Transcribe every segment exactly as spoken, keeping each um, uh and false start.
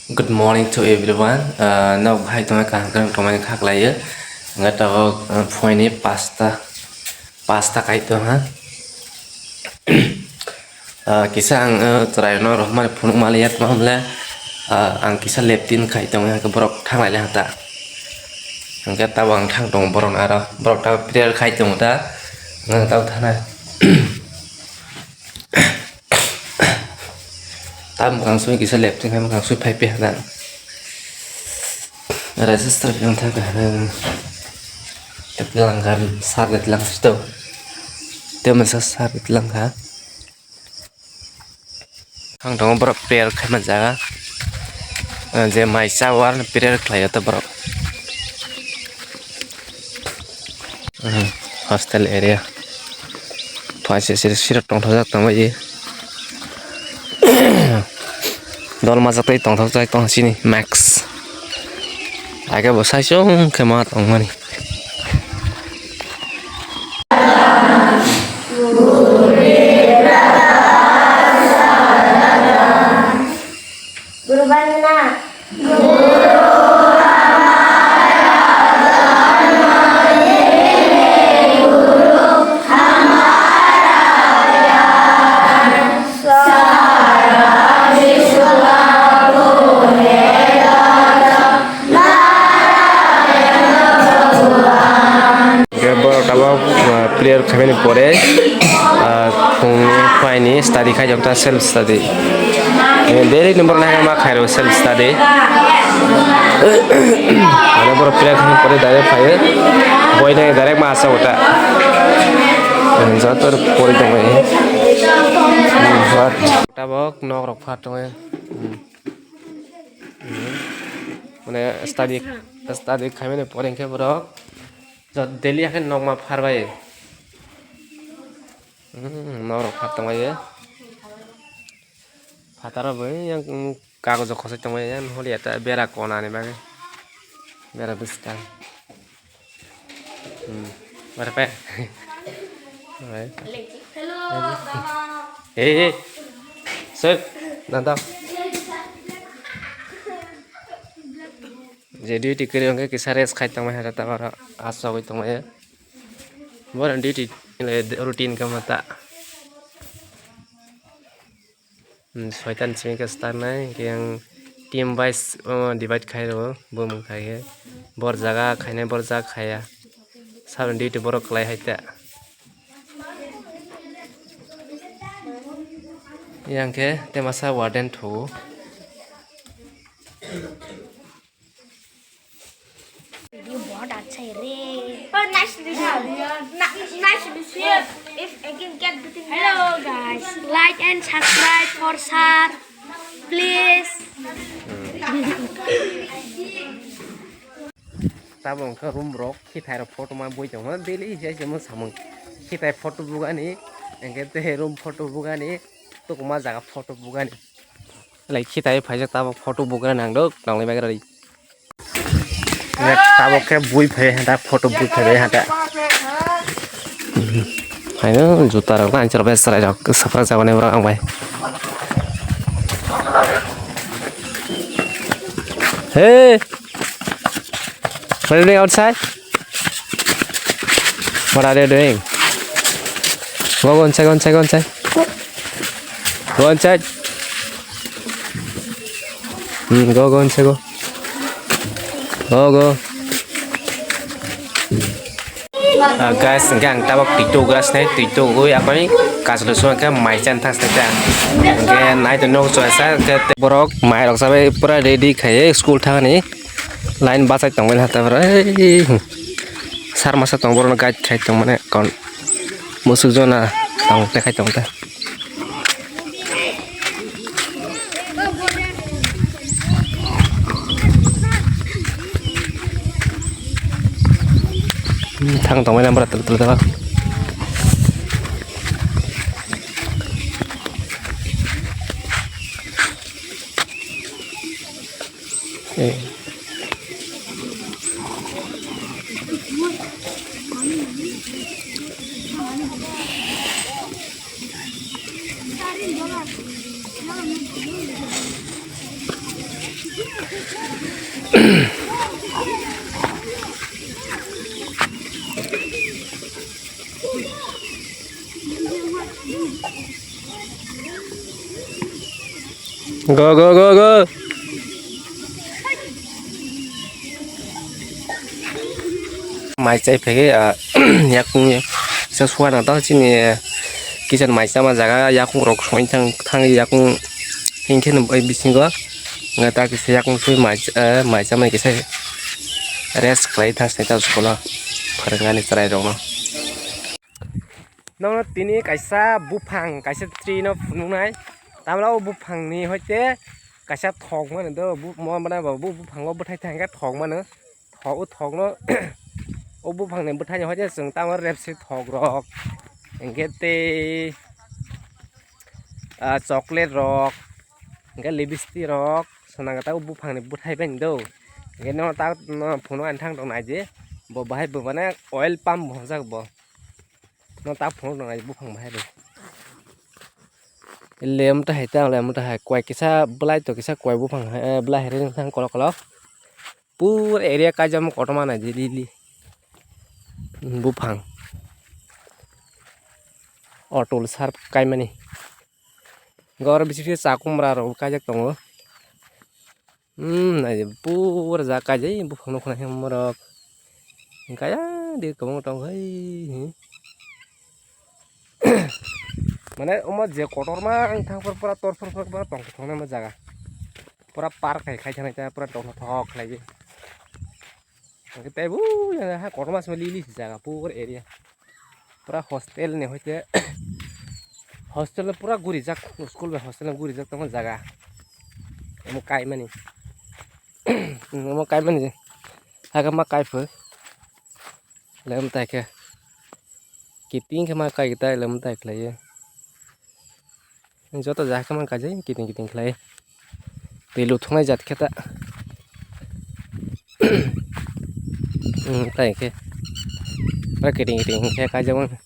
Good morning to everyone. Ah, nok bahai tongmani kaham khe tongmani kha khlaiyo. Hwnkhe tabok, ah, phuini pasta, pasta kai tongha. Ah, kisa ang, ah, chwraino rohormani phunuk maliya tongmani, ah, ang kisa leptin khai tongo, hwnkhe borok thanglailai hata. Hwnkhe tabok ang thang tongo borokno aro, borok tabok prayer khai tongo ta, ang tabok thanai. Tam mwkhang sui kisa leptin khai mwkhang sui phai piya na. Register yang thang ka na. Teplang kan sar teplang sto. Te masa sar teplang ka. Ang tongo borok prayer khai man jaga. Je mai cha war prayer khlai to borok. Hostel area. Thaise sir sir tongthok jak tongbai. Dol majak tei tongthok jak tong sini max. Age bo sai chong khe ma tongmani. Guru Banda. Hwnkhe borok tabok, ah, prayer khaimani pore, ah, phungni phaini study khai jokta self study. Eh, daily ni borok nai ma khairo self study. Mane borok prayer khaimani pore direct phaio. Boi nai direct ma asa ota. Joto pori tongbai. Hmm, what? Tabok nok rok pha tongo. Hmm. Hmm. Mane study, study khaimani pore hwnkhe borok. Jot daily hakhe nokma pharbai. Hmm, norok phar tongmani. Phataro bo yang kagojo khosoi tongmani, yang holi eta bera kona ni bagwi. Bera bwskang. Hmm. Bera pe. Hello, mama. Hey, hey. Sir, nanda. Je duty kwrwi hwnkhe kisa rest khai tongmani hwnkhe ta oro aswk oi tongmani. Bohrok duty le routine khe ma ta. Hmm, soita ni simi khe start nai, hwnkhe ang team wise, oh, divide khai rwo, bumung khai khe. Bor jaga khainai, bor jaga khaiya. Saboni duty borok kwlai hai ta. Yang khe te masa warden thu. Video bahut acha hai re. Oh, nice to see you. Na-, nice to see you. If again get between Hello, guys. Like and subscribe for sir, please. Tabok hwnkhe room rok khitai rok photo ma bui tongma daily se se mo samung khitai photo bugani hwnkhe tei room photo bugani tukuma jaga photo bugani lai khitai phaijak tabok photo bugra nang dok nang lai bagra ri. Tabok khe bui phai hada photo bui phai hada. Haino juta rok na anchar bai chwrai rok sapra jabani borok ang bai. Hey! What are you doing outside? What are you doing? Go, go inside, go inside, go inside. Go inside. Hmm, go, go inside, go. Go, go. Ah, guys, hwnkhe ang tabok twi tugra se, twi tugwi aphai kachwlwi songkhe mai chan thang se ta. Hwnkhe nai tongno chwraisa, hwnkhe borok mai rok chabai pura ready khaiwi school thangni line bachai tongmani hata borok. Ei, sar masa tong borokno guide khai tongmani kon musuk jona tong tekhai tongkha. Thang tongmani number tel tel tel. Eh. Go, go, go, go. Mai chai phege, ah, yakung ya. Sa suana to chini, ah, kisan mai chama jaga yakung rok soi thang, thang yakung hingkhe no bai bisingo. Nga ta kisa yakung sui mai, ah, mai chama kisa rest khlai thang sai ta school o. Phwrwngani chwrai rokno. Nono tini kaisa buphang kaisa tree no phunuknai. Tamla o buphang ni hoite kaisa thok mano do, bu-, mo mana bo bu buphang o bwthai thang khe thok mano. Thok o thok no o buphang ni bwthai ni hoite chwng tamo repsi thok rok. Hingke tei, ah, chocolate rok, hingke lipstick rok, swnang khe ta o buphang ni bwthai bai ni do. Hingke no ta no phunuk ani thang rok nai di. Bo bahai bo mane oil pump bo hwnjak bo. No ta phunuk nang ai buphang bahai de. Lem ta hai ta lem ta hai kwai kisa bwlai to kisa kwai buphang hai, eh, bwlai hai ring thang kolok kolok. Pur area kaijam kotorma nai di li li. Buphang. Otul sar kaimani. Gor bisi bisi chakumra rok kaijak tongo. Hmm, nai pura ja kaijai buphang nukho nai morok. Kaya di kwbangma tong hai. Mane omo je kotorma ang thang por pura tor por pura tong thong nai jaga. Pura park hai khai thang nai pura tong thok khlai. Hwnkhe tei bo ha kotorma simi lili se jaga pur area. Pura hostel ni hoite hostel no pura gurijak, school bai hostel no gurijak tongma jaga. Omo kaimani. Omo kaimani. Hakhe ma kaipho. Lem tai khe. Kiting khe ma kai tai lem tai khlaiyo. Joto ja khe man kaijai kiting kiting khlai. Twi luthungnai jat khe ta. Hmm, tai khe. Pura kiting kiting khe kaijak mano.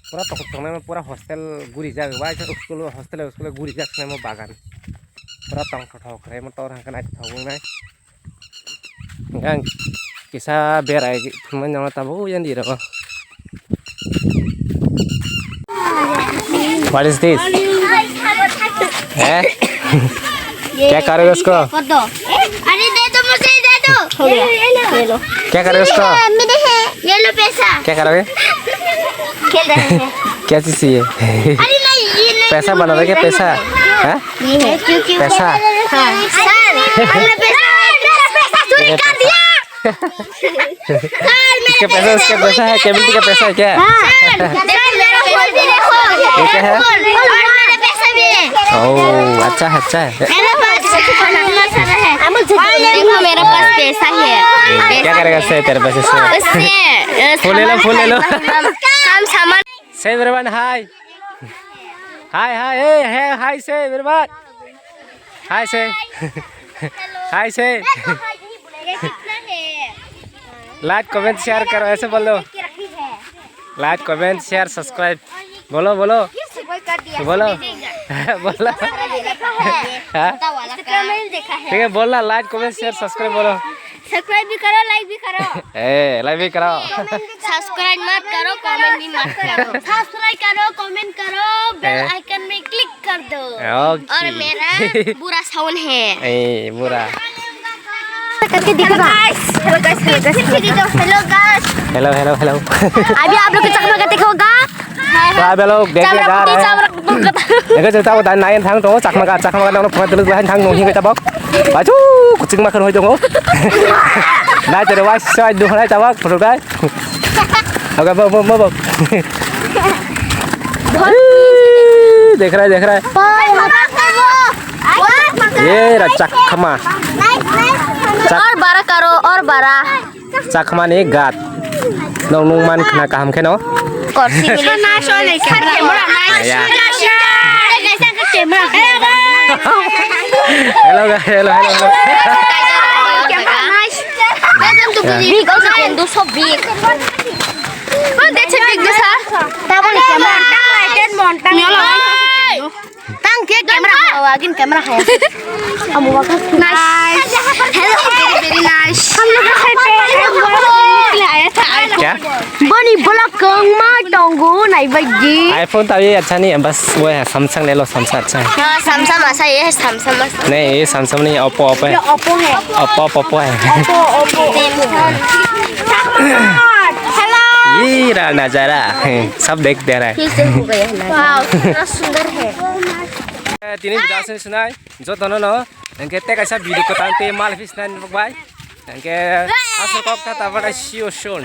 Pura tongthok tongnai pura hostel gurijak bai school hostel school gurijak se bagan. Pura tongthok thok khe mo tor hangkhe naithok wngnai. Ang kisa berai phunuknai nangma tabuk yang di rogo. What is this? Eh? क्या करोगे उसको? अरे दे दो मुझे, दे दो। हो गया, ये लो। क्या करोगे उसको? ये मेरे है, ये लो पैसा। क्या करोगे? खेल रहे हैं। क्या चीज़ चाहिए? अरे नहीं, ये नहीं, पैसा बना रहे क्या, पैसा? हाँ? ये है, क्योंकि पैसा? हाँ। सर, हमने पैसा, मेरा पैसा चोरी कर दिया। सर, मेरा इसका पैसा, उसका पैसा है, केबिल का पैसा है क्या? हाँ। सर, देखो, मेरा फोन भी देखो। ये क्या है? और मेरा पैसा भी है। ओह, अच्छा है, अच्छा है। मेरे पास कितना सारा है। देखो, मेरे पास पैसा है। क्या करेगा इससे, तेरे पैसे से? उससे, अ, फूल ले लो, सामान फूल ले लो। हम, हम सामान Say everyone hi. Hi, hi, hey, hey, hi, say everyone. Hi, say. Hi, say. Like, comment, share करो, ऐसे बोलो। Like, comment, share, subscribe. बोलो, बोलो। बोलो। बोलो। हाँ? ठीक है, बोलना, लाइक, कमेंट, शेयर, सब्सक्राइब बोलो। सब्सक्राइब भी करो, लाइक भी करो। ए, लाइक भी करो। सब्सक्राइब मत करो, कमेंट भी मत करो। सब्सक्राइब करो, कमेंट करो, बेल ए। आइकन में क्लिक कर दो। ओके। और मेरा बुरा साउंड है। ए, बुरा। करके दिखेगा। Hello guys, hello guys, hello guys. Hello, hello, hello. अभी आप लोग को चकमा का दिखाऊंगा। तो आप लोग देखने जा रहे हैं। Ego jeng tabok dai nayan thang tongo, chakma ga, chakma ga, nono phunga tuluk bahai thang nung hinwi tabok. Bachu, kuching makhon hoi tongo. Nai tere wai sai du nai tabok, photo kai. Oga bo, bo, bo, bo. Dekh raha hai, dekh raha hai. Ye ra chakma. Chak- और बड़ा करो, और बड़ा। Chakmani gat. Nong nung man khna kaham kheno. Korsi bile. Ya. Hello, guys. Hello, hello, hello. Big, also can do so big. Oh, that's a big, sir. Tang ke camera hawa, agin camera hawa. Amu waka. Nice. Hello, very, very nice. हम लोग का side पे एक बार निकले आया था। क्या? Boni vlog kwbangma tongo naibaidi. iPhone tawi achani bas bo hai Samsung lelo Samsung acha. Ha, Samsung masa ye, Samsung masa. Ne, ye Samsung ni Oppo, Oppo. Ye Oppo hai. Oppo, Oppo, Oppo hai. Oppo, Oppo, Oppo. Hello. Ye ra nazara. Sab dekh de raha hai. फिर से हो गया है ना? Wow, कितना सुंदर है। Tini video aswk sinai jotono no. Hwnkhe tei kaisa video kwtal tei mal phi sinai nukbai. Hwnkhe aswk kok ta tabuk see you soon.